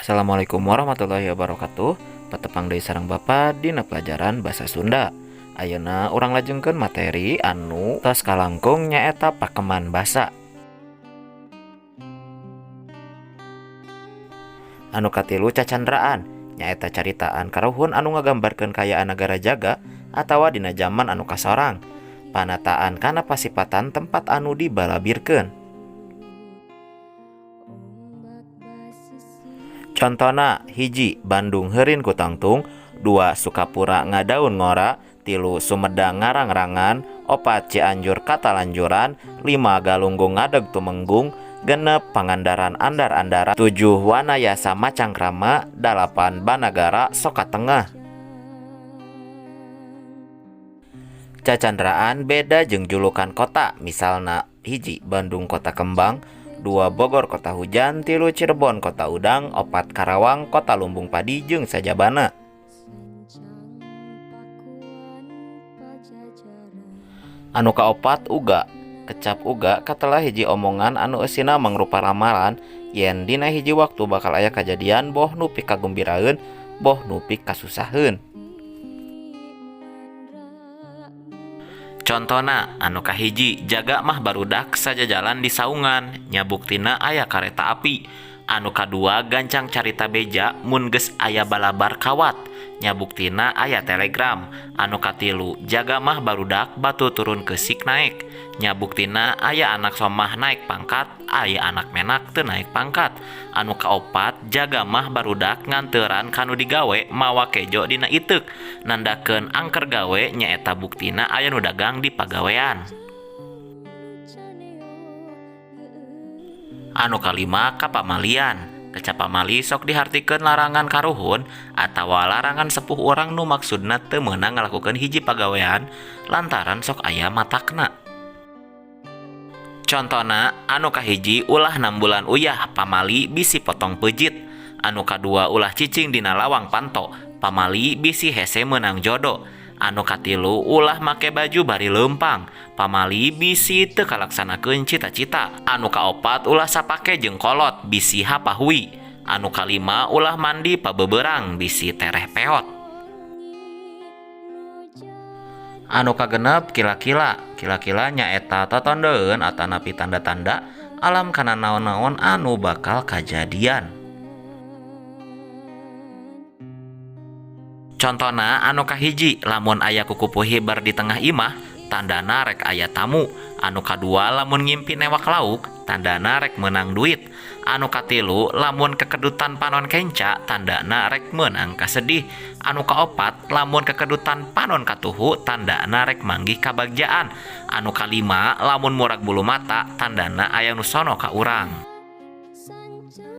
Assalamualaikum warahmatullahi wabarakatuh. Patepang deui sareng Bapa dina pelajaran Basa Sunda. Ayeuna urang lajengkeun materi anu tos kalangkung nyaeta pakeman basa. Anu katilu cacandraan nyaeta caritaan karuhun anu ngagambarkeun kaayaan nagara jaga atawa dina jaman anu kasorang. Panataan kana pasipatan tempat anu dibalabirkeun. Contona hiji Bandung heurin ku tangtung, 2 Sukapura ngadaun ngora, 3 Sumedang ngarangrangan, 4 Cianjur katalanjuran, 5 Galunggung ngadeg tumenggung, 6 Pangandaran andar-andaran, 7 Wanayasa macangkrama, 8 Banagara soka tengah. Cacandraan beda jeung julukan kota, misalna hiji Bandung kota kembang, 2 Bogor kota hujan, 3 Cirebon kota udang, 4 Karawang kota lumbung padi jeung sajabana. Anu kaopat uga, kecap uga katelah hiji omongan anu eusina mangrupa ramalan yen dina hiji waktu bakal aya kajadian boh nu pikagumbiraeun boh nu pikasusaheun. Contona anu kahiji jaga mah barudak sajajalan di saungan nya buktina aya kareta api. Anu kadua gancang carita beja mun geus aya balabar kawat nya buktina aya telegram. Anu katilu jaga mah barudak batu turun keusik naek nya buktina aya anak somah naik pangkat aya anak menak teu naik pangkat. Anu kaopat jaga mah barudak nganteuran kanu digawe mawa kejo dina iteuk nandakeun angker gawe nyaeta buktina aya nu dagang di pagawean. Anu kalima kapamalian. Kecap pamali sok dihartikeun larangan karuhun atawa larangan sepuh urang nu maksudna teu meunang ngalakukeun hiji pagawean lantaran sok aya matakna. Contona anu kahiji ulah nambulan uyah pamali bisi potong peujit. Anu kadua ulah cicing dina lawang panto pamali bisi hese meunang jodo. Anu katilu ulah make baju bari leumpang pamali bisi teu kalaksanakeun cita-cita. Anu kaopat ulah sapake jeung kolot bisi hapahui. Anu kalima ulah mandi pabeberang bisi tereh peot. Anu kagenep kila-kila. Kila-kila nyaeta totondeun atanapi tanda-tanda alam kana naon-naon anu bakal kajadian. Contona anu kahiji lamun aya kukupu hiber di tengah imah tandana rek aya tamu. Anu kadua lamun ngimpi newak lauk tandana rek meunang duit. Anu katilu lamun kekedutan panon kenca tandana rek meunang kasedih. Anu kaopat lamun kekedutan panon katuhu tandana rek manggih kabagjaan. Anu kalima lamun murag bulu mata tandana aya nu sono ka urang.